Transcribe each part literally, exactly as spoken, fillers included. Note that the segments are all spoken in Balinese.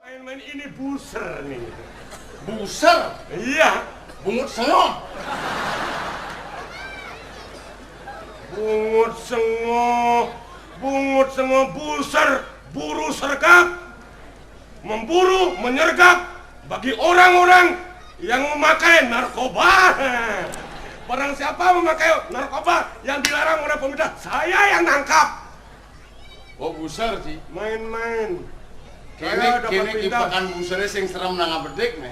Main-main ini buser nih. Buser? Iya. Bungut sengok. Bungut sengok, bungut sengok, buser, buru sergap, memburu, menyergap bagi orang-orang yang memakai narkoba. Barang siapa memakai narkoba yang dilarang oleh pemerintah, saya yang nangkap. Oh, buser, Ci. Main-main. Kene, saya dapat kene perintah. Kipakan busernya sing serem nang bedik, nih.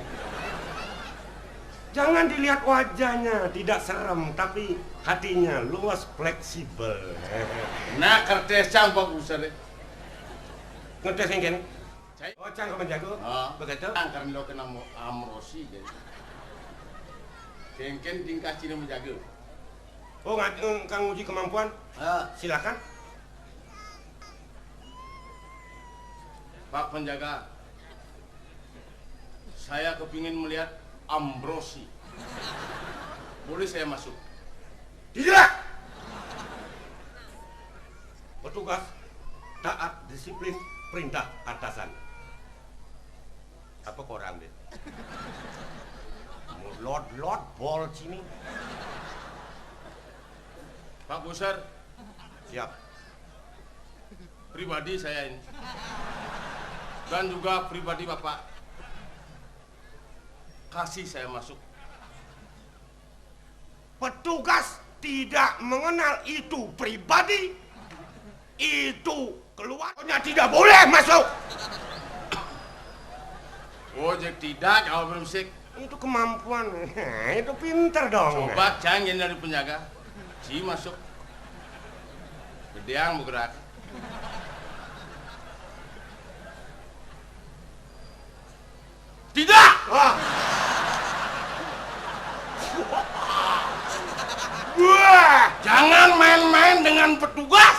Jangan dilihat wajahnya, tidak serem, tapi hatinya luas, fleksibel. Nah, kertes cang, Pak Buser. Ngetes yang kene. Saya Oh, cang ke menjago. Ah. Begitu. Cang kan lo kena mo-, amrosi, jadi. Kengken tingkah Cina menjaga. Oh, ngat-, eh, kang uji kemampuan? Ah. Silakan. Pak penjaga, saya kepingin melihat Ambrosi. Boleh saya masuk? Tidak! Petugas, taat, disiplin, perintah atasan. Apa korang, deh? Lot, lot, bol sini. Pak Buser. Siap. Pribadi saya ini. Dan juga pribadi Bapak. Kasih saya masuk. Petugas tidak mengenal itu pribadi, itu keluarganya tidak boleh masuk. Oh, jadi tidak, jawab berisik. Itu kemampuan. Itu pinter dong. Coba cang yang dari penjaga. Si masuk. Gedeang bergerak. Tidak! Wah. Wah, jangan main-main dengan petugas.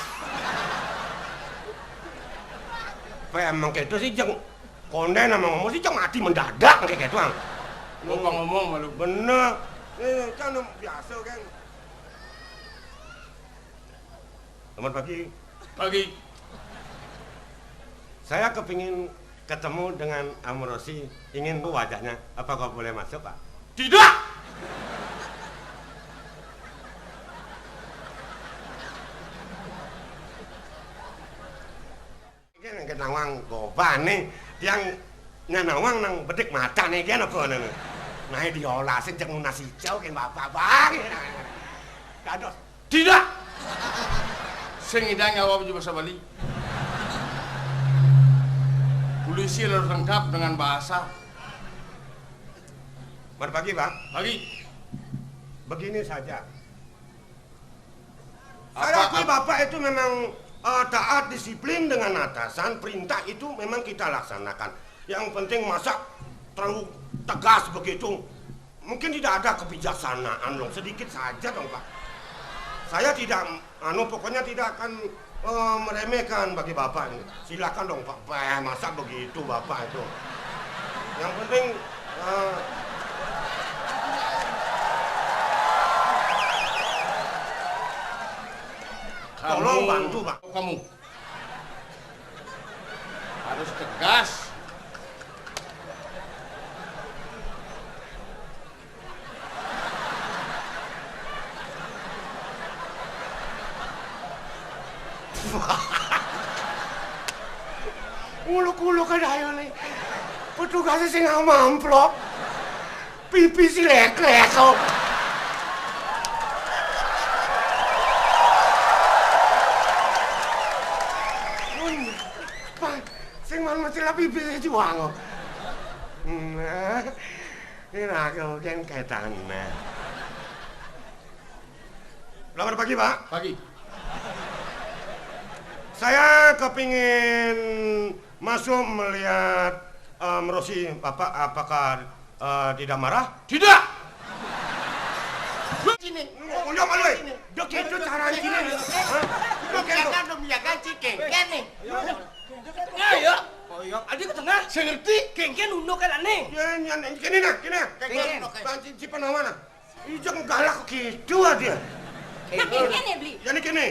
Apa emang kayak itu sih, Jeng? Konden sama ngomong sih, Jeng, mati mendadak kayak gitu, Ang. Lupa ngomong malu. Bener. Eh, kan biasa kan. Selamat pagi. Pagi. Saya kepingin ketemu dengan Amrosi, ingin tahu wajahnya. Apakah boleh masuk, Pak? Tidak! Kan yang nawang goban nih, yang nyanawang nang bedik mata nih, kan apa nih? Nah, diolasin cek nunas hijau, kan bapak bang. Dados. Tidak! Sing idang nyawa baju bahasa Bali. Polisi harus lengkap dengan bahasa. Selamat pagi, Pak. Pagi. Begini saja. Saya Apa, akui ap- Bapak itu memang, eh, taat, disiplin dengan atasan, perintah itu memang kita laksanakan. Yang penting masa terlalu tegas begitu. Mungkin tidak ada kebijaksanaan dong, sedikit saja dong, Pak. Saya tidak, anu, pokoknya tidak akan, eh, meremehkan bagi Bapak ini. Silakan dong, Pak. Bah, masa begitu Bapak itu. Yang penting, eh, tolong Kamu, bantu, Pak. Kamu harus tegas. Uluk-uluk ada ayo nih. Petugasnya sing amplop. Pipi si lek-lek kok. Mun, Pak, sing man mesti lah pipi si juang kok. Nah, ini aku kan kaitan, nah. Selamat pagi, Pak. Pagi. Saya kepingin masuk melihat, em, Rosi, Bapak, apakah, eh, tidak marah? Tidak! Sini. Lu, lu, lu, eh. Sini. Dok, itu cara sini. Hah? Dok, itu. Jangan dong, jangan, si Kengken nih. Ya, ya. Oh, iya. Adi ke tengah. Saya ngerti. Kengken unduk kan aneh. Ya, ya, ya, gini nah, gini nah. Kengken. Bang, si, si Panawan nah. Ijeng galak gitu aja. Nah, kengken ya, Bli? Ya, ini kene.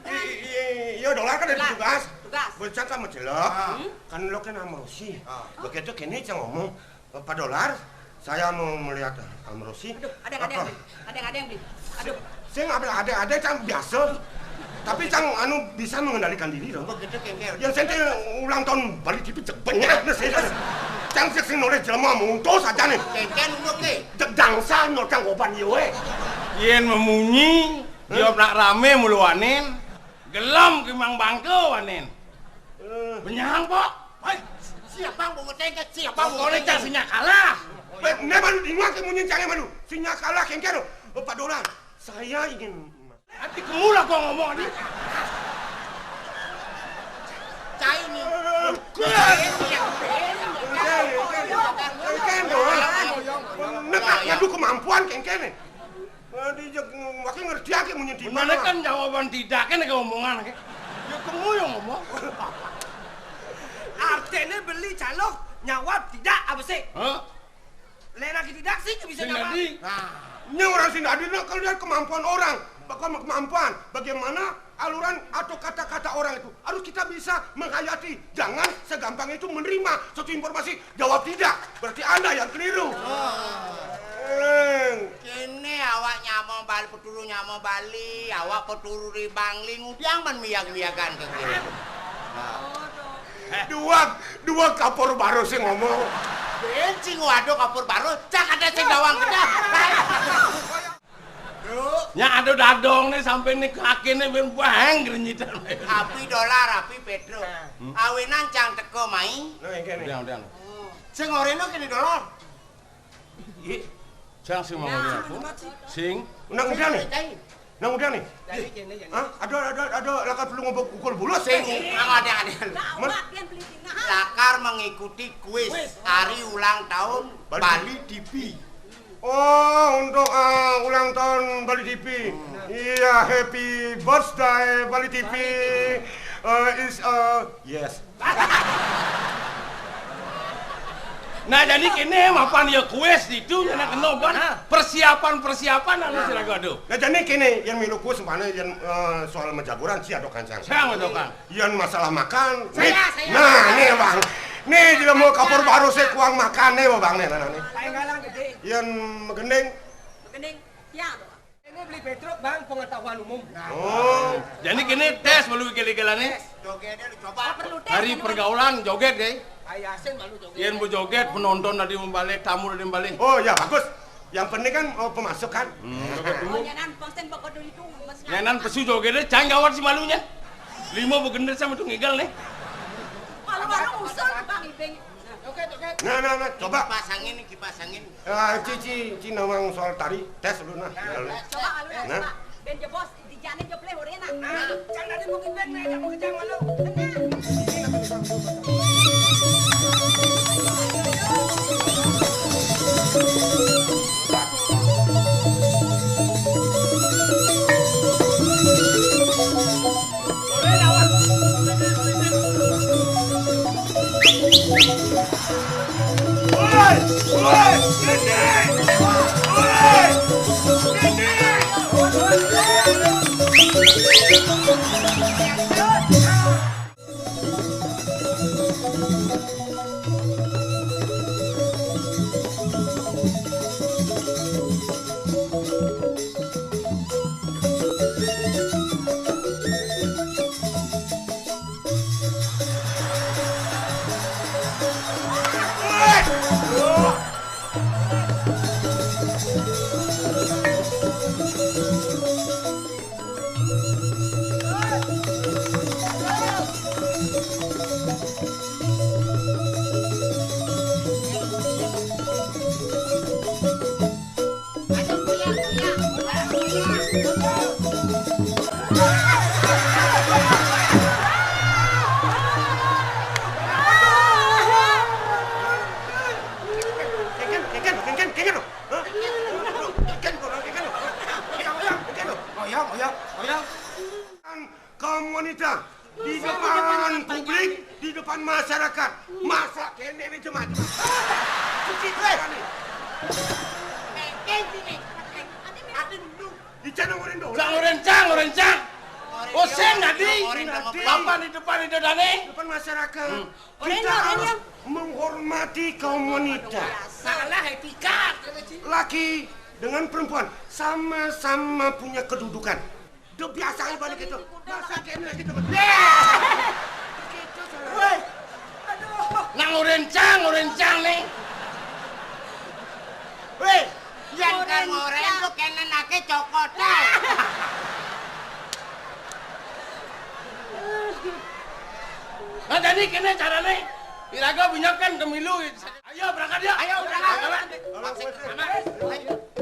Iya, dolar kan ada tugas. Gas. Bocah kan macelek. Ah. Hmm? Kan lo kan Amrosi. Ah. Begitu kene cang ngomong, "Pak Dolar, saya mau melihat Amrosi." Aduh, ada yang, ada yang beli. Ada yang, ada yang beli. Aduh. Saya nggak ada, ada, ada cang biasa. Tapi cang anu bisa mengendalikan diri dong. Begitu kengkel. Yang saya ulang tahun Bali T V cek banyak nih saya. Cang cek sing noleh jelema muntos aja nih. Kengkel untuk ke. Cek dangsa nol cang oban yo eh. Yen memunyi, jawab nak rame mulu wanin. Gelem ki mang bangke wanin. Eh. Benyang, Pok. Hei, siapa yang mau ngetengket? Siapa yang mau ngetengket? Sinya kalah. Be, ne baru dengar ke munyi cang baru. Sinya kalah kengkel. Oh, Pak Dolar, saya ingin. Nanti kemula gua ngomong nih. Cai nih. Eh, kengkel, kengkel, kengkel, kengkel, doang. Bener, Pak, ngadu kemampuan kengkel nih. Eh, di jek, makin ngerti ake munyi di mana. Kan jawaban tidak kan ke omongan ke. Ya kamu yang ngomong. Artinya beli calok nyawab tidak apa sih? Hah? Lain lagi tidak sih bisa nyawab. Nah, ini orang sing adil kalau lihat kemampuan orang, bahkan kemampuan bagaimana aluran atau kata-kata orang itu harus kita bisa menghayati. Jangan segampang itu menerima suatu informasi jawab tidak. Berarti Anda yang keliru. Kene awak nyama Bali, peturu nyama Bali, awak peturu di Bangli, ngudiang man miag-miagan ke kene. Dua, dua kapur baru sih ngomong. Bensin waduh kapur baru, cak ada sing gawang kedah. Nya ada dadong nih sampai nih kaki nih ben bang gerinyitan. Api Dolar, api Pedro. Hmm. Awinan cang teko mai. Nah, yang kene. Udah, udah. Sing oreno kene Dolar. Ih, cang sing mau ngoreno aku. Sing. Nang udah nih. Nang udah nih. Hah? Ada, ada, ada lakar perlu ngobok ukur bulu sing. Nang ada, ada. Lakar mengikuti kuis hari ulang tahun Bali T V. Oh, untuk, eh, ulang tahun Bali T V. Iya, happy birthday Bali T V. Eh, is, eh, yes. Nah, jadi kene mapan ya kuis itu, nah, kena kan persiapan-persiapan anu sira gado. Nah, jadi kene yang milu kuis mana yang, eh, soal majaguran si adok kancang. Saya adok kan. Yen masalah makan, saya, nih, saya. Nah, nih, Bang. Nih, juga mau kapur baru saya kuang makan nih, Bang, nih, nah, nah, nih. Yen megending. Megending, ya. Ini beli Petruk, Bang, pengetahuan umum. Oh, jadi kene tes malu gele-gelane. Jogetnya lu coba. Perlu tes. Dari pergaulan joget, guys. Ayasin malu joget. Yen bu joget, penonton tadi membalik, tamu tadi membalik. Oh, ya, bagus. Yang penting kan, oh, pemasukan. Hmm, joget dulu. Oh, nyanan pesu jogetnya, jangan gawat si malunya. Lima begener sama tuh ngigal nih. Malu-malu usul, Bang Ibing. Nah, nah, nah, coba. Kipas angin, kipas angin. Ah, Ci, Ci, Ci nawang soal tari, tes dulu nah. Coba malu ya, nah. Coba. Ben jebos, di jane jebleh orena. Nah, cang tadi mungkin ben, nah, kamu kejang malu. Tenang. Kaum wanita, di depan publik, di depan masyarakat, masa kene ini cuma, cuma. Cuci tangan nih. Di sana orang Indo. Sang orang cang, orang cang. Oh, sing dadi. Papan di depan itu dane. Depan masyarakat. Kita harus menghormati kaum wanita. Salah etika. Laki dengan perempuan sama-sama punya kedudukan. Udah biasa aja balik itu. Masa kene lagi teman. Woi. Nang urencang, urencang nih. Woi, yang kan ngoren tuh kene nake cokotan. Nah, jadi kene carane. Iraga bunyakan kemilu. Ayo berangkat ya. Ayo berangkat. Ayo.